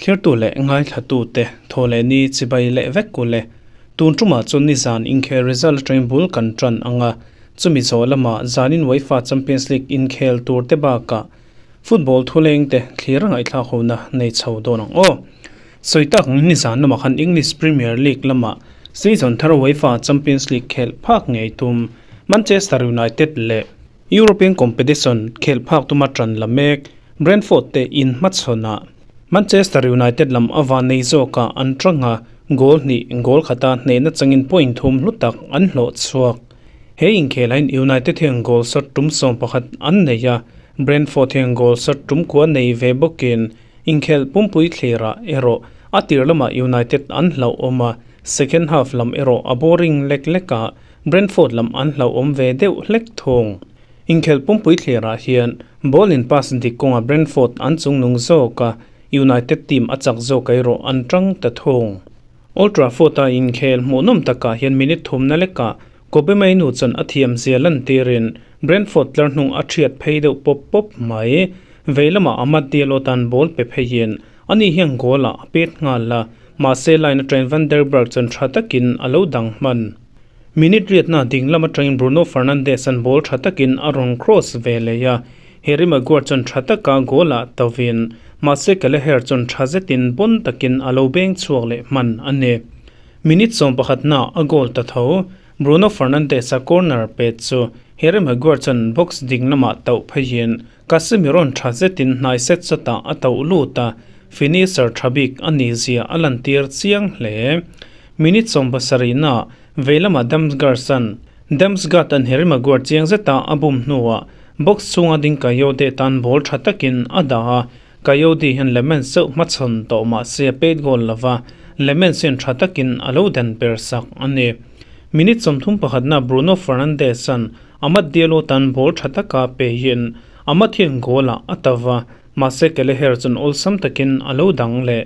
Thlirtu leh ngaithlatute thaw leh ni chibai leh vek kul e. Tun tumah chuan nizan inkhel result atangin bul kan tan ang a, chumi zawh lamah zanin UEFA Champions League inkhel tur te bakah football thuleng te thlir ngaihthlak hona nei chho dawn ang aw. Sawi tak ang nizan lamah khan English Premier League lamah season thar UEFA Champions League khelh phak ngei tum Manchester United leh European competition khelh phak tuma tan la mek Brentford te in hmachhawnah Manchester United lam a van nei zawkah an tang a, goal hnih goal khata hnehna changin point thum hlu tak an hlawh chhuak. He inkhelahin United hian goal shot tum 11 an nei a, Brentford hian goal shot tum kua nei ve bawkin Inkhel pumpui thlirah erawh a tir lamah United an hlauhawm a, second half lam erawh a boring lek lek a, Brentford lam an hlauhawm ve deuh hlek thung. Inkhel pumpui thlirah hian ball in pass dik kawngah Brentford an chungnung zawk a, United team a chak zawk erawh an tang ta thung. Old Trafford-a inkhel hmuhnawm takah hian minute thumna lekah Kobbie Mainoo chuan a thiamzia lantirin Brentford tlar hnung a thiat phei deuh pawp pawp mai. Vei lamah Amad Diallo tan ball pe pheiin ani hian goal ah a pet nghal a, mahse line atangin Van der Berg chuan tha takin a lo dang hman. Minute riatna ding lam atangin Bruno Fernandes an ball tha takin a rawn cross ve leh a, Harry Maguire chuan tha taka goal ah tovin mahse Kelleher chuan tha zetin bon takin a lo beng chhuak leh hman a ni. Minute 11 a a goal ta tho. Bruno Fernandes a corner pet chu Harry Maguire chuan box ding lamah tauh pheiin Casemiro-a'n tha zetin hnai set sawtah a tauh lut a, finisher tha bik a nih zia a lantir chiang hle. Minute 70 na vei lamah Damsgaard-a'n Damsgaard-a'n Harry Maguire chiang zeta a bum hnuah box chhunga ding Kayode tan ball tha takin a dah a, Coyote hian Lemens chauh hmachhawn tawh mah se a pet goal lova, Lemens hian tha takin a lo dan per sak a ni. Minute 31 na Bruno Fernandes-a'n Amad Diallo tan ball tha taka peiin Amad hian goal-ah a ta va, mahse Kelleher chuan awlsam takin a lo dang leh.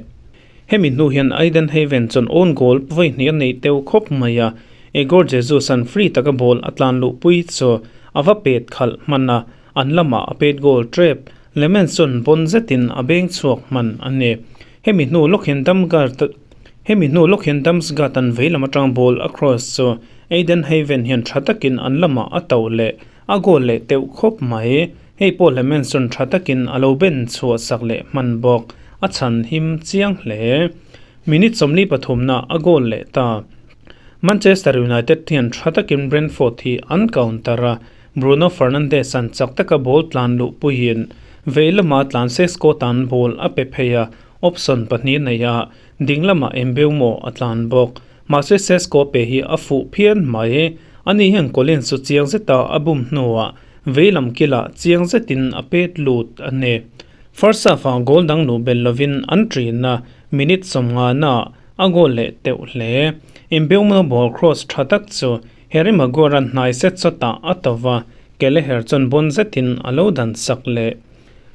Hemi hnu hian Ayden Heaven chuan own goal vawi hnih a neih teuh khawp mai a, Igor Jesus-a'n free taka ball a tlan luhpui chu a va pet khalh hman a, an lamah a pet goal trap. Lemens chuan bon zetin a beng chhuak hman a ni. Hemi hnu lawk hian Damgaard Hemi hnu lawk hian Damsgaard an vei lam atang ball a cross chu Ayden Heaven hian tha takin an lamah a tauh leh a goal leh teuh khawp mai. Hei pawh Lemens chuan tha takin a lo ben chhuah sak leh hman bawk. A chhan him chiang hle. Minute 43 na a goal leh ta. Manchester United hian tha takin Brentford hi an counter a, Bruno Fernandes an chak taka ball tlan luh puiin vei lama tlan Sesko tan ball a pe phei a, option pahnih nei a, ding lamah Mbeumo a tlan bawk. Mahse Sesko pe hi a fuh phian mai. Ani hian Collins chu chiang zeta a bum hnuah vei lam kilah chiang zetin a pet lut a ni. First half-ah goal dang luh belh lovin an ṭin a, minute 50 naah a goal leh teuh hle. Mbeumo ball cross ṭha tak chu Harry Maguire-a'n hnai set sawtah a to va, Kelleher chuan bon zetin a lo dan sak leh.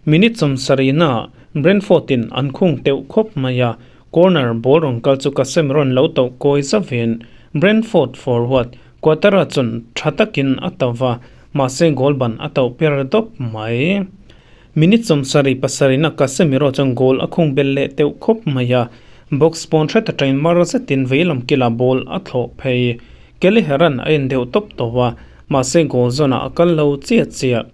Minute 70 naah Brentford-in an khung teuh khawp mai a, corner ball rawn kal chu Casemiro-a'n lo tauh kawi zavin Brentford forward Quattara chuan tha takin a to va, mahse goal ban a tauh per dawp mai. Minute 77 na Casemiro chuan goal a khung bel leh teuh khawp mai a, box pawn hret atangin mar zetin veilam kilah ball a thlawh phei. Kelleher-a'n a en deuh tawp tawh a, mahse goal zawnah a kal lo chiah chiah.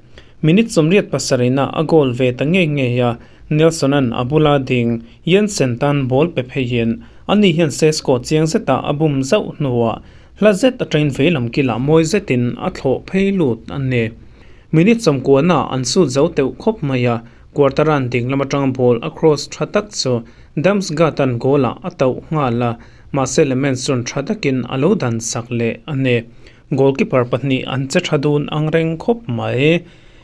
Minute 87 na a goal ve ta ngei ngei a, Nelson-a'n a bula ding Jensen tan ball pe pheiin ani hian Sesko chiang zetah a bum zauh hnuah hla zet atangin veilam kilah mawi zetin a thlawh phei lut a ni. Minute 90 na an sut zo teuh khawp mai a, Quartara'n ding lam atang ball a cross tha tak chu Damsgaard-a'n goal-ah a tauh nghal a, mahse Lemens chuan tha takin a lo dan sak leh a ni. Goalkeeper pahnih an che tha dun ang reng khawp mai.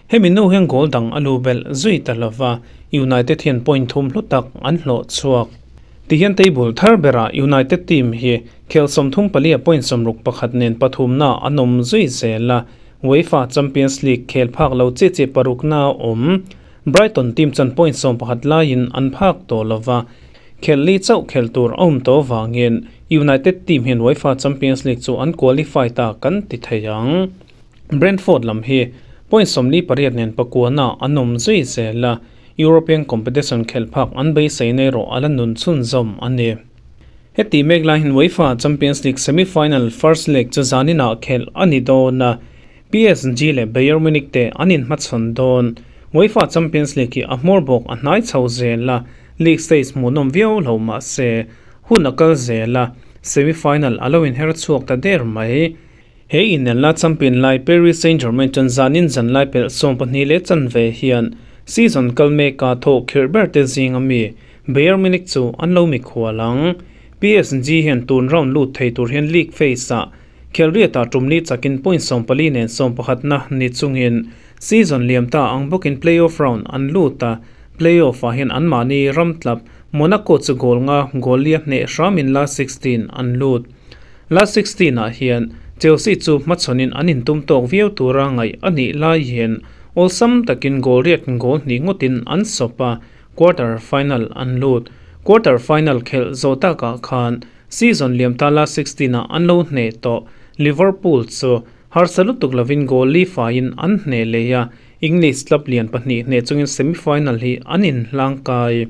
Hemi nu hian goal dang a lu belh zui ta lova, United hian point thum hlu tak an hlawh chhuak. Tihian table thar berah United team hi khel 34 a point 61 nen pathumna an awm zui zel a, UEFA Champions League khel phak lo che che parukna a awm. Brighton team chuan point 11 laiin an phak tawh lova, khel li chauh khel tur a awm tawh avangin United team hian UEFA Champions League chu an qualify ta kan ti thei ang. Brentford lam hi Point 48 nen pakuana an awm zui zel a, European competition khelh phak an beisei na erawh a la nun chhunzawm a ni. Heti mek lai hian UEFA Champions League semi-final first leg chu zaninah khelh a ni dawn a, PSG leh Bayern Munich te an inhmachhawn dawn. UEFA Champions League hi a hmawr bawk a hnai chho zel a, league stage hmuhnawm viau lo mah se, hun a kal zel a, semi-final a lo inher chhuak ta der mai. He inelna champion lai Paris Saint-Germain chuan zanin zan lai pelh 12 leh chanve hian season kal meka thawh khirh ber te zing ami Bayern Munich chu an lo mikhual ang. PSG hian tun round lut thei tur hian league phase ah Khelriatah tumli chakin point 14 nen 11 na ni chungin season liam ta ang bawkin play-off round an lut a, play-off ah hian anmahni ram tlap Monaco chu goal nga goal lia hneh hramin last 16 an lut. Last 16 ah hian Chelsea chu hmachhawnin an intum tawk viau tura ngaih a nih lai hian awlsam takin goal riat goal hnih ngawtin an sawp a, quarter final an lut. Quarter final khelh zawh takah khan Season liam ta last 16 ah an lo hneh tawh. Liverpool chu harsa lutuk lovin goal li faiin an hneh leh a, English club lian pahnih hneh chungin semi-final hi an inhlang kai.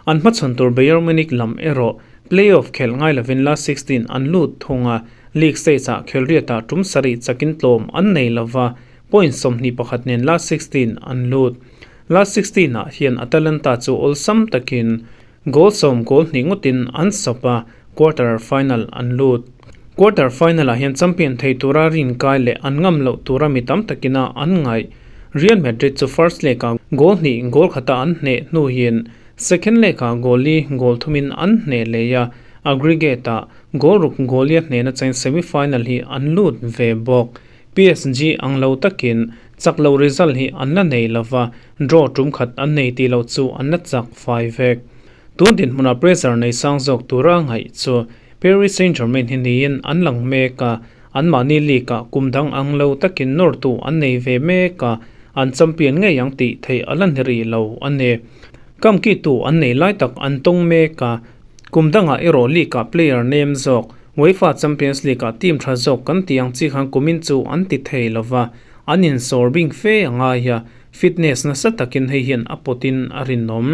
An hmachhawn tur Bayern Munich lam erawh play-off khelh ngai lovin last 16 an lut thung a, league stage ah khelriatah tum sarih chakin tlawm an nei lova, point 21 nen last 16 an lut. Last 16 ah hian Atalanta chu awlsam takin Goal sawm goal hnih ngawtin an sawp a, quarter final an lut. Quarter final ah hian champion thei tura rin kai leh an ngam loh tura mi tam takina an ngaih. Real Madrid chu first leg ah goal hnih goal khata an hneh hnuin second leg ah goal li goal thumin an hneh leh a, aggregate ah goal ruk goal lia hnehna chain semi final hi an lut ve bawk. PSG ang lo takin chak loh result hi an la nei lova, Draw tum khat an nei tih loh chu an la chak fai vek. Tun dinhmunah pressure nei sang zawk tura ngaih chu Paris Saint-Germain hi niin an lang mek a, anmahni league ah kum dang ang lo takin nawrtu an nei ve mek a, an champion ngei ang tih theih a la ni rih lo a ni. Kamkitu an nei lai tak an tawng mek a, kum dangah erawh league ah player nem zawk UEFA Champions League ah team tha zawk kan tih ang chi khan kumin chu an ti thei lova, an insawr bing fe a ngai a. Fitness nasa takin hei hian a pawtin a rinawm.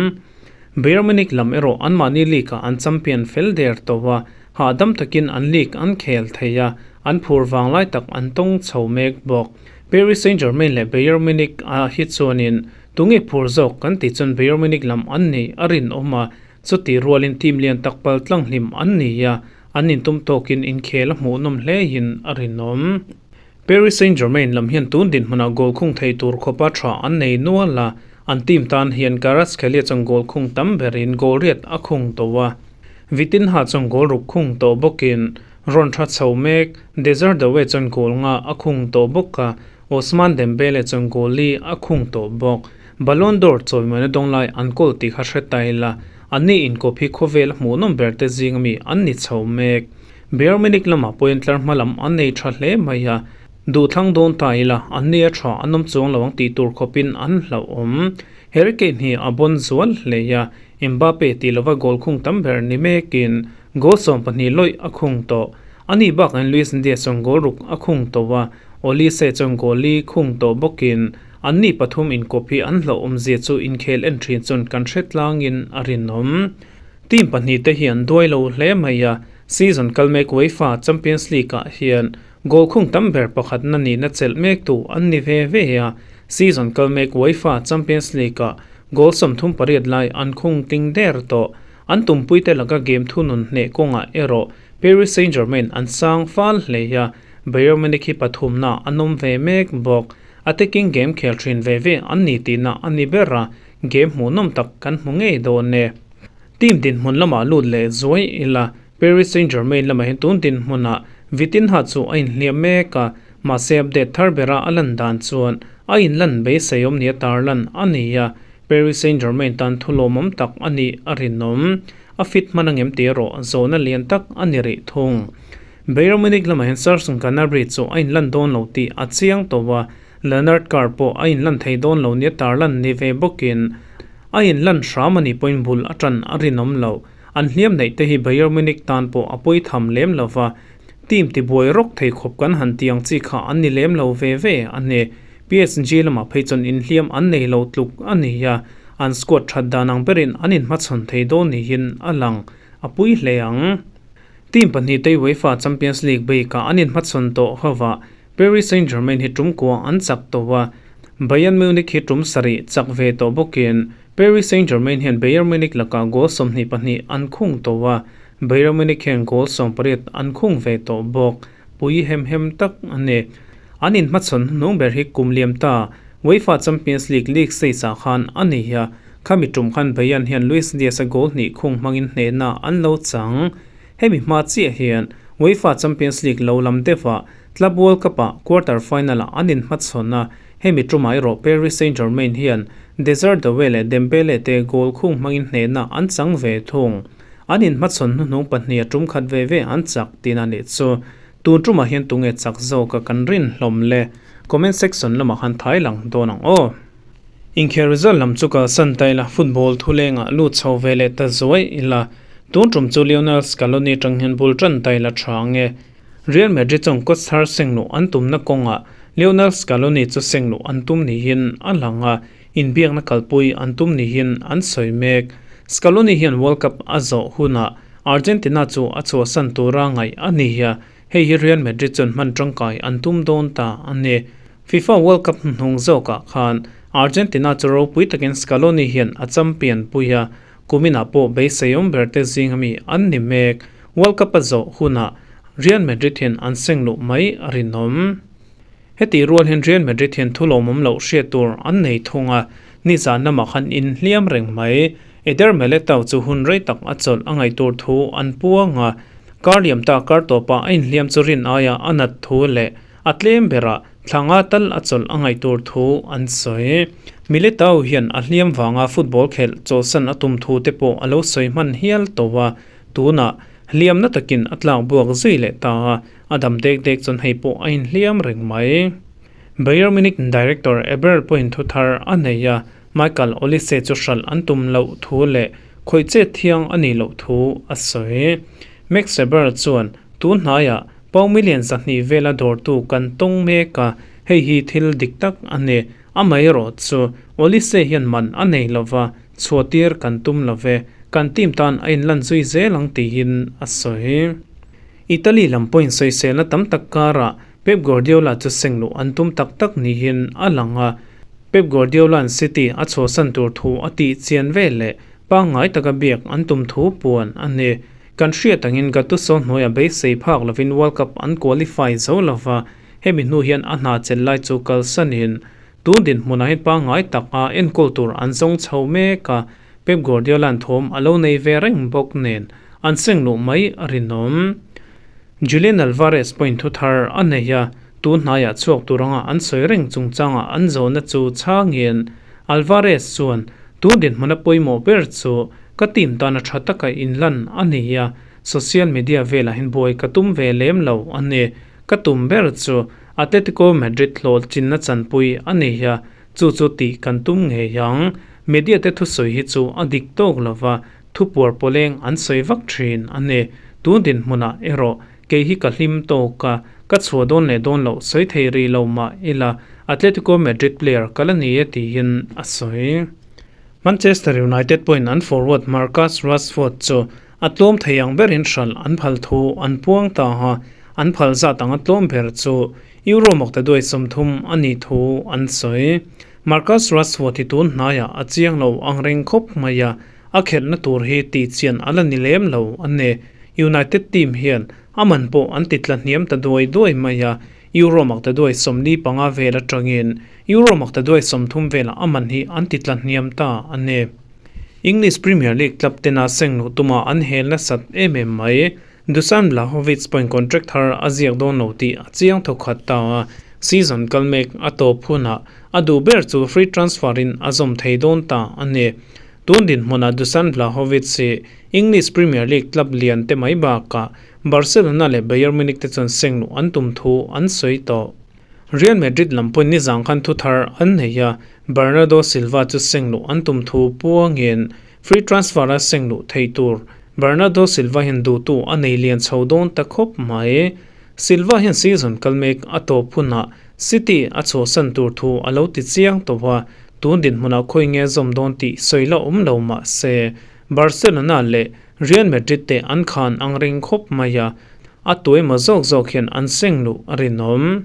Bayern Munich lam erawh anmahni league ah an champion fel der tawh a, hahdam takin an league an khel thei a, an phur vang lai tak an tawng chho mek bawk. Paris Saint-Germain leh Bayern Munich ah hi chuanin tunge phur zawk kan tih chuan Bayern Munich lam an nih a rinawm a, chuti rualin team lian tak pal tlang hlim an ni a, an intum tawkin inkhel a hmuhnawm hlein a rinawm. Paris Saint-Germain lam hian tun dinhmunah goal khung thei tur khawpa tha an nei nual a, an team tan hian Kvaratskhelia chuan goal khung tam berin goal riat a khung tawh a. Vitinha chuan goal ruk khung tawh bawkin rawn tha chho mek, Desire Doue chuan goal nga a khung tawh bawk a, Ousmane Dembele chuan goal li a khung tawh bawk. Ballon d'Or chawimawina dawng lai an kawl tih kha hre ta ila, anni inkawp hi khawvel a hmuhnawm ber te zing ami an ni chho mek. Bayern Munich lamah pawhin tlar hma lam an nei tha hle mai a, duhthlang dawn ta ila an nia tha an awm chuang lo ang tih tur khawpin an hlauhawm. Harry Kane hi a bawn zual hle a, Mbappe tih lova goal khung tam ber ni mekin goal 12 lawih a khung tawh. Ani bakin Luis Diaz chuan goal ruk a khung tawh a, Olise chuan goal li khung tawh bawkin anni pathum inkawp hi an hlauhawm zia chu inkhel en thin chuan kan hre tlangin a rinawm. Team pahnih te hi an duai lo hle mai a, season kal mek UEFA Champions League ah hian goal khung tam ber pakhatna nihna chelh mek tu an ni ve ve a, season kal mek UEFA Champions League ah goal 38 lai an khung tling der tawh. An tumpui te laka game thunun hneh kawngah erawh Paris Saint-Germain an sang fal hle a, Bayern Munich hi pathumna an awm ve mek bawk. Attacking game khel thin ve ve an ni tihna a ni ber a, game hmuhnawm tak kan hmu ngei dawn e. Team dinhmun lamah lut leh zuai ila, Paris Saint-Germain lamah hian tun dinhmunah Vitinha chu a inhliam mek a, mahse update thar bera a lan dan chuan a inlan beiseiawm nia tarlan a ni a, Paris Saint-Germain tan thu lawmawm tak a nih a rinawm. A fit hman angem tih erawh zawhna lian tak a ni rih thung. Bayern Munich lamah hian Serge Gnabry chu a inlan dawn lo tih a chiang tawh a, Leonard Carr pawh a inlan thei dawn lo nia tarlan ni ve bawkin a inlan hram a nih pawhin bul a tan a rinawm lo. An hliam neih te hi Bayern Munich tan pawh a pawi tham lem lo va, team tibuai rawk thei khawp kan han ti ang chi kha an ni lem lo ve ve a ni. PSG lamah phei chuan inhliam an nei lo tluk a ni a, an squad that dan ang berin an inhmachhawn thei dawn niin a lang a pui hle ang. Team pahnihte UEFA Champions League bikah an inhmachhawn tawh ho va, Paris Saint-Germain hi tum kua an chak tawh a, Bayern Munich hi tum sarih chak ve tawh bawkin Paris Saint-Germain hian Bayern Munich lakah goal 22 an khung tawh a, Bayern Munich hian goal 18 an khung ve tawh bawk. Pui hem hem tak a ni. An inhmachhawn hnuhnung ber hi kum liam ta UEFA Champions League league stage ah khan a ni a, khami tum khan Bayern hian Luis Diaz-a goal hnih khung hmangin hnehna an lo chang. Hemi hma chiah hian UEFA Champions League lo lam deuhah Club World Cup-ah quarter final-ah an inhmachhawn a, hemi tumah erawh Paris Saint-Germain hian Desire Doue leh Dembele te goal khung hmangin hnehna an chang ve thung. An inhmachhawn hnuhnung pahniha tum khat ve ve an chak tin a nih chu. Tun tumah hian tunge chak zawk a kan rin hlawm le? Comment section lamah khan thai lang dawn ang aw. Inkhel result lam chu kalsan ta ila, football thulengah lut chho ve leh ta zuai ila. Tun tum chu Lionel Scaloni tang hian bul tan ta ila tha ang e. Real Madrid chuan coach thar sengluh an tumna kawngah Lionel Scaloni chu sengluh an tum niin a lang a, inbiakna kalpui an tum niin an sawi mek. Scaloni hian World Cup a zawh hunah Argentina chu a chhuahsan tura ngaih a ni a, hei hi Real Madrid chuan hman tangkai an tum dawn ta a ni. FIFA World Cup hnuhnung zawkah khan Argentina chu ropui takin Scaloni hian a champion pui a, kuminah pawh beiseiawm ber te zing ami an ni mek. World Cup a zawh hunah Real Madrid hian an seng luh mai a rinawm. Heti rual hian Real Madrid hian thu lawmawm loh hriat tur an nei thung a, nizan lamah khan inhliam reng mai. Eder Militao chu hun rei tak a chawlh a ngaih tur thu an puang a, kar liam ta kar tawpah a inhliam chu rin aia a nat thu leh a tlem berah thla nga tal a chawlh a ngaih tur thu an sawi. Militao hian a hliam vanga football khelh chawlhsan a tum thu te pawh a lo sawi hman hial tawh a, tunah hliamna takin a tlak buak zui leh ta a, a dam dek dek chuan hei pawh a inhliam reng mai. Bayern Munich director Eberl pawhin thu thar a nei a, Michael Olise chu hralh an tum loh thu leh khawih chet thiang a nih loh thu a sawi. Max Eberl chuan, Tun hnaiah pau million 200 vela dawrtu kan tawng mek a, hei hi thil dik tak a ni. Amaherawh chu Olise hian man a nei lova, chhuahtir kan tum lo ve, kan team tan a inlan zui zel ang tiin a sawi. Italy lam pawhin sawiselna tam tak karah Pep Guardiola chu sengluh an tum tak tak niin a lang a, Pep Guardiola'n City a chhuahsan tur thu a tih chian vel leh pangngai taka biak an tum thu puan a ni. Kan hriat angin Gattuso hnuaia beisei phak lovin World Cup an qualify zo lova, hemi hnu hian a hna chelh lai chu kalsanin tun dinhmunah hian pangngai tak a enkawl tur an zawng chho mek a, Pep Guardiola'n thawm a lo nei ve reng bawk nen an sengluh mai a rinawm. Julian Alvarez pawhin thu thar a nei a, tun hnaiah chhuak tur anga an sawi reng chungchangah an zawhna chu chhangin Alvarez chuan, Tun dinhmuna pawimawh ber chu ka team tana tha taka inlan a ni a, social media velah hian buai ka tum ve lem lo a ni. Ka tum ber chu Atletico Madrid hlawh chinna chanpui a ni a, chu chu tih kan tum ngei ang. Media te thusawi hi chu a dik tawk lova, Thupuar pawleng an sawi vak thin a ni. Tun dinhmunah erawh kei hi ka hlim tawk a, ka chhuah dawn leh dawn loh sawi thei rih lo mah ila Atletico Madrid player ka la ni e tiin a sawi. Manchester United pawhin an forward Marcus Rashford chu a tlawm thei ang berin hralh an phal thu an puang ta a, an phal zat anga tlawm ber chu Euro maktaduai 30 a nih thu an sawi. Marcus Rashford hi tun hnaiah a chiang lo ang reng khawp mai a, a khelhna tur hi tih chian a la ni lem lo a ni. United team hian a man pawh an ti tla hniam ta duai duai mai a, Euro maktaduai 45 vel atangin Euro maktaduai 30 velah a man hi an ti tla hniam ta a ni. English Premier League club tena sengluh tuma an hel nasat em em mai. Dusan Vlahovic pawhin contract thar a ziak dawn lo tih a chiang thawkhat ta a, season kal mek a tawp hunah a duh ber chu free transfer in a zawm thei dawn ta a ni. Tun dinhmunah Dusan Vlahovic hi English Premier League club lian te mai bakah Barcelona leh Bayern Munich te chuan sengluh an tum thu an sawi tawh. Real Madrid lam pawhin nizang khan thu thar an nei a, Bernardo Silva chu sengluh an tum thu puangin free transfer a sengluh thei tur Bernardo Silva hian duhtu a nei lian chho dawn ta khawp mai. Silva hian season kal mek a tawp hunah City a chhuahsan tur thu a lo ti chiang tawh a, tun dinhmunah khawi nge zawm dawn tih sawi la awm lo mah se, Barcelona leh Real Madrid te an khan ang reng khawp mai a, a tuaima zawk zawk hian an seng luh a rinawm.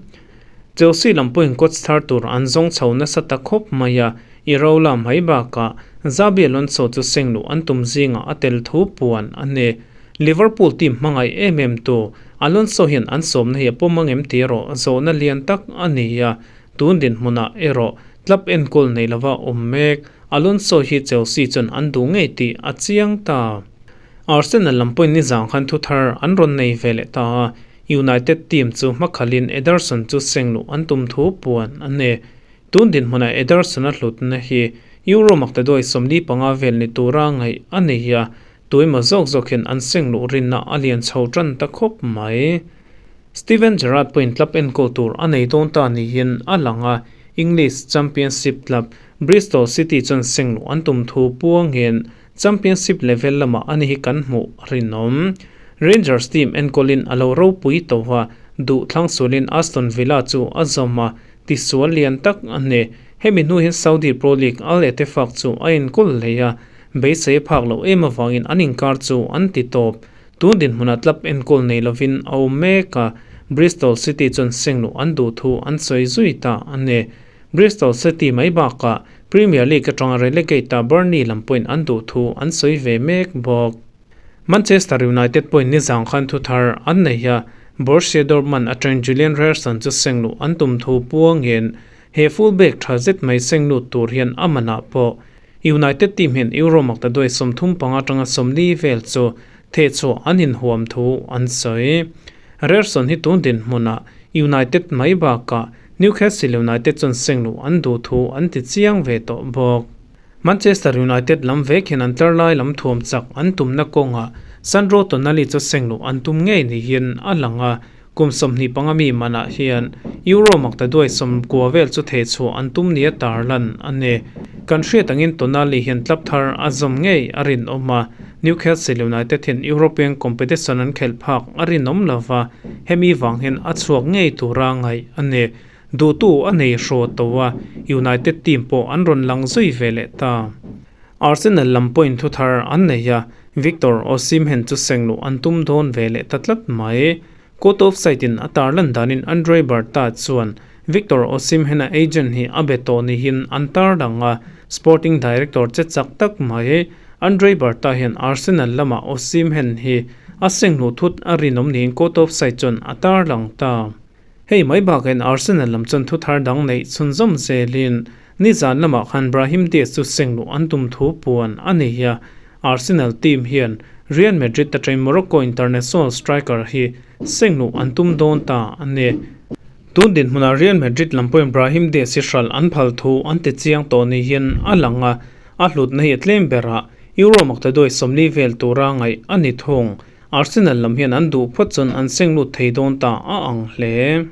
Chelsea lam pawhin coach thar tur an zawng chho nasa ta khawp mai a, Iraola mai bakah Xabi Alonso chu seng luh an tum zingah a tel thu puan a ni. Liverpool team hmangaih em em tu Alonso hian an sawmna hi a pawm ang em tih erawh zawhna lian tak a ni a, tun dinhmunah erawh club enkawl nei lova awm mek Alonso hi Chelsea chuan an duh ngei tih a chiang ta. Arsenal lam pawhin nizang khan thu thar an rawn nei ve leh ta a, United team chu hmakhalhin Ederson chu seng luh an tum thu puan a ni. Tun dinhmunah Ederson-a hlutna hi Euro maktaduai 45 vel ni tura ngaih a nei a, Tuaima zawk zawk hian an seng luh rinna a lian chho tan ta khawp mai. Steven Gerrard pawhin club enkawl tur a nei dawn ta niin a lang a, English Championship club Bristol City chuan seng luh an tum thu puangin Championship level lamah ani hi kan hmuh a rinawm. Rangers team enkawlin a lo ropui tawh a, duh thlang sualin Aston Villa chu a zawm a, tisual lian tak a ni. Hemi hnu hian Saudi Pro League Al Ettifaq chu a enkawl hlei a, Beisei a phak loh em avangin an inkar chu an ti tawp. Tun dinhmunah club enkawl nei lovin a awm mek a, Bristol City chuan seng luh an duh thu an sawi zui ta a ni. Bristol City mai bakah Premier League atanga relegate a Burnley lam pawhin an duh thu an sawi ve mek bawk. Manchester United pawhin nizang khan thu thar an nei a, Borussia Dortmund atangin Julian Ryerson chu seng luh an tum thu puangin he full-back tha zet mai seng lut tur hian a manah pawh United team hian Euro maktaduai 35 atanga 40 vel chu thehchhuah an inhuam thu an sawi. Ryerson hi tun dinhmunah United mai bakah Newcastle United chuan seng luh an duh thu an ti chiang ve tawh bawk. Manchester United lam vek hian an tlar lai lam thuam chak an tumna kawngah Sandro Tonali chu seng luh an tum ngei niin a lang a, Kum 25 mi manah hian Euro maktaduai 90 vel chu thehchhuah an tum nia tarlan a ni. Kan hriat angin Tonali hian club thar a zawm ngei a rinawm a, Newcastle United hian European competition an khelh phak a rinawm lo va, hemi vang hian a chhuak ngei tura ngaih a ni. Duhtu a nei hraw to a, United team pawh an rawn lang zui ve leh ta. Arsenal lam pawhin thu thar an nei a, Victor Osimhen chu seng luh an tum dawn ve leh ta tlat mai. Court of Side-in a tarlan danin Andre Berta chuan Victor Osimhen-a agent hi a be tawh nihin an tarlang a, sporting director che chak tak mai Andre Berta hian Arsenal lamah Osimhen hi a seng luh thut a rinawm niin Court of Side chuan a tarlang ta. Hei mai bakin Arsenal lam chuan thu thar dang neih chhunzawm zelin nizan lamah khan Brahim Diaz chu seng luh an tum thu puan a ni a. Arsenal team hian Real Madrid atangin Morocco international striker hi seng luh an tum dawn ta a ni. Tun dinhmunah Real Madrid lam pawhin Brahim Diaz hi hralh an phal thu an ti chiang tawh niin a lang a, a hlutna hi a tlem berah Euro maktaduai 40 vel tura ngaih a ni thung. Arsenal lam hian an duh phawt chuan an seng lut thei dawn ta a ang hle.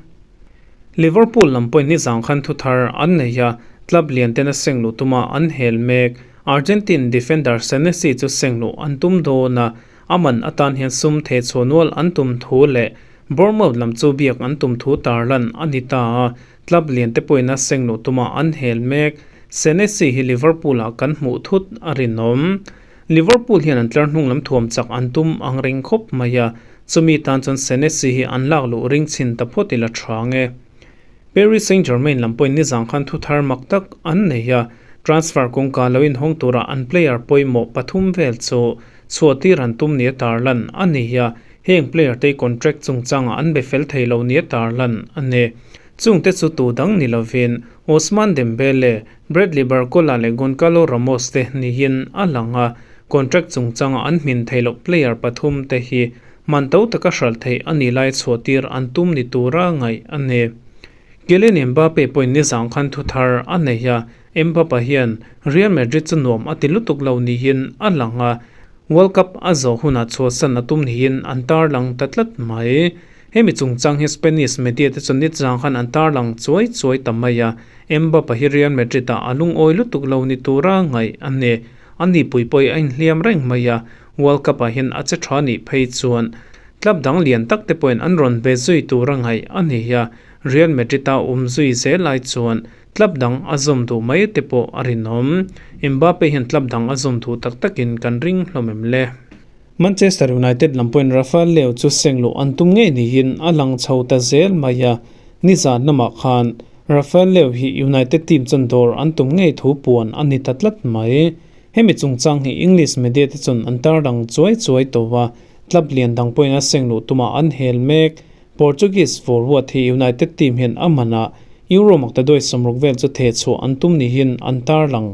Liverpool lam pawhin nizang khan thu thar an nei a, club lian ten a seng luh tuma an hel mek. Argentine defender Senesi chu seng luh an tum dawn a, a man atan hian sum thehchhuah nual an tum thu leh Bournemouth lam chu biak an tum thu tarlan a ni ta a, club lian te pawhin a seng luh tuma an hel mek. Senesi hi Liverpool-ah kan hmuh thut a rinawm. Liverpool hian an tlar hnung lam thuam chak an tum ang reng khawp mai a, chumi tan chuan Senesi hi an lak luh ring chhin ta phawt ila tha nge. Paris Saint-Germain lam pawhin nizang khan thu thar mak tak an nei a, transfer kawngka lo inhawng tura an player pawimawh pathum vel chu chhuahtir an tum nia tarlan a ni a, heng player te contract chungchangah an be fel thei lo nia tarlan a ni. Chungte chu tu dang ni lovin Ousmane Dembele, Bradley Barcola leh Goncalo Ramos te niin a lang a, contract chungchanga an hmin theih loh player pathum te hi man to taka hralh theih a nih lai chhuahtir an tum ni tura ngaih a ni. Kylian Mbappe pawhin nizang khan thu thar a nei a, Mbappe hian Real Madrid chu nuam a ti lutuk lo niin a lang a, World Cup a zawh hunah chhuahsan a tum niin an tarlang ta tlat mai. Hemi chungchang hi Spanish media te chuan nizang khan an tarlang chuai chuai ta mai a, Mbappe hi Real Madrid ah a lungawi lutuk lo ni tura ngaih a ni. A nipui pawh a inhliam reng mai a, World Cup ah hian a che tha nih phei chuan club dang lian tak te pawhin an rawn be zui tura ngaih a ni a. Real Madrid-a awm zui zel lai chuan club dang a zawm duh mai te pawh a rinawm. Mbappe hian club dang a zawm duh tak takin kan ring hlawm em le? Manchester United lam pawhin Rafael Leao chu seng luh an tum ngei niin a lang chho ta zel mai a, nizan lamah khan Rafael Leao hi United team chuan dawr an tum ngei thu puan a ni ta tlat mai. Hemi chungchang hi English media te chuan an tarlang chuai chuai tawh a, club lian dang pawhin a seng luh tumah an hel mek. Portuguese forward hi United team hian a manah Euro maktaduai 60 vel chu thehchhuah an tum niin an tarlang.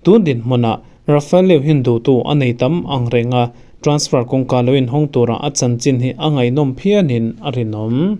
Tun dinhmunah Rafael Leao hian duhtu a nei tam ang reng a, transfer kawngka lo inhawng tura a chanchin hi a ngaihnawm phianin a rinawm.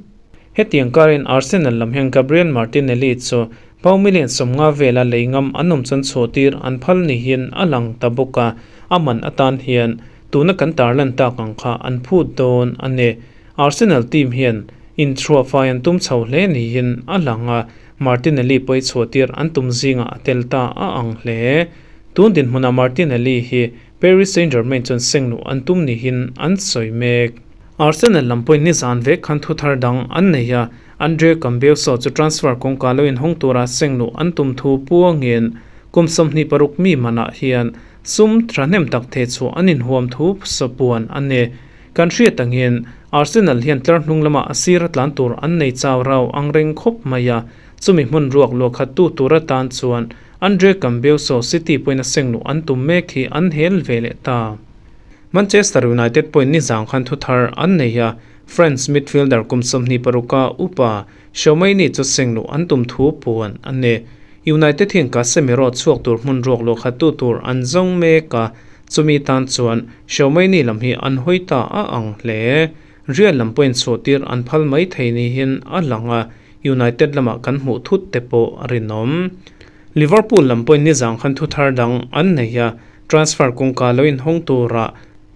Hetiang karin Arsenal lam hian Gabriel Martinelli chu pau million 50 vela lei ngam an awm chuan chhuahtir an phal niin a lang ta bawk a, a man atan hian tuna kan tarlan tak ang kha an phut dawn a ni. Arsenal team hian inthuahfai an tum chho hle niin a lang a, Martinelli pawi chhuahtir an tum zingah a tel ta a ang hle. Tun dinhmunah Martinelli hi Paris Saint-Germain chuan sengluh an tum niin an sawi mek. Arsenal lam pawhin nizan vek khan thu thar dang an nei a, Andre Cambiaso chu transfer kawngka lo inhawng tura sengluh an tum thu puangin kum 26 mi manah hian sum thahnem tak thehchhuah an inhuam thu sapuan a ni. Kan hriat angin Arsenal hian tlar hnung lamah a sir a tlan tur an nei chau rau ang reng khawp mai a, chumi hmun ruak luah khat tu tur atan chuan Andre Cambiaso City pawhin a seng luh an tum mek hi an hel ve leh ta. Manchester United pawhin nizang khan thu thar an nei a, France midfielder kum 26 a upa Schiomaini chu seng luh an tum thu puan a ni. United hian Casemiro chhuak tur hmun ruak luah khat tu tur an zawng mek a, Chumi tan chuan Xiaomeini lam hi an hawi ta a ang hle. Real lam pawhin chhuahtir an phal mai thei niin a lang a, United lamah kan hmuh thut te pawh a rinawm. Liverpool lam pawhin nizang khan thu thar dang an nei a, transfer kawngka lo inhawng turah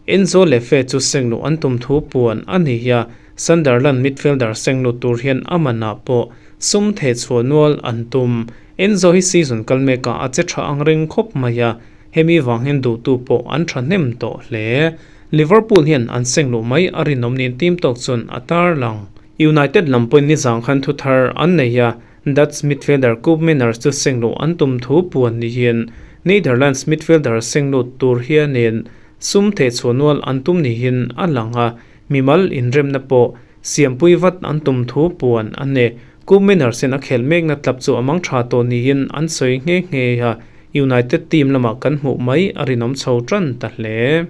Enzo Le Fe chu sengluh an tum thu puan a ni a, Sunderland midfielder senglut tur hian a manah pawh sum thehchhuah nual an tum. Enzo hi season kal mekah a che tha ang reng khawp mai a, Hemi vang hian duhtu pawh an thahnem tawh hle. Liverpool hian an seng luh mai a rinawm niin team tawk chuan a tarlang. United lam pawhin nizang khan thu thar an nei a, Dutch midfielder Koopmeiners chu seng luh an tum thu puan niin Netherlands midfielder seng lut tur hianin sum thehchhuah nual an tum niin a lang a, mimal inremna pawh siampui vat an tum thu puan a ni. Koopmeiners hian a khelh mekna club chu a mang tha tawh niin an sawi nghe nghe a, United team lamah kan hmuh mai a rinawm chho tan ta hle.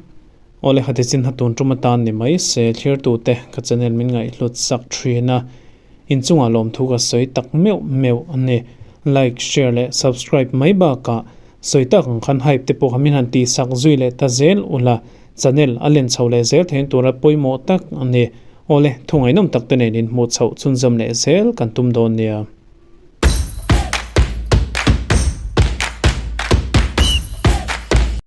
Awle hati chin hatun tum atan ni mai se thirtute ka channel min ngaihhlut sak thin a, inchungah lawmthu ka sawi tak meuh meuh a ni. Like, share leh subscribe mai bakah sawi tak ang khan hype te pawh kha min han tih sak zui leh ta zel ula channel a len chho leh zel thein tura pawimawh tak a ni. Awle thu ngaihnawm tak te nen inhmuh chhoh chhunzawm leh zel kan tum dawn nia.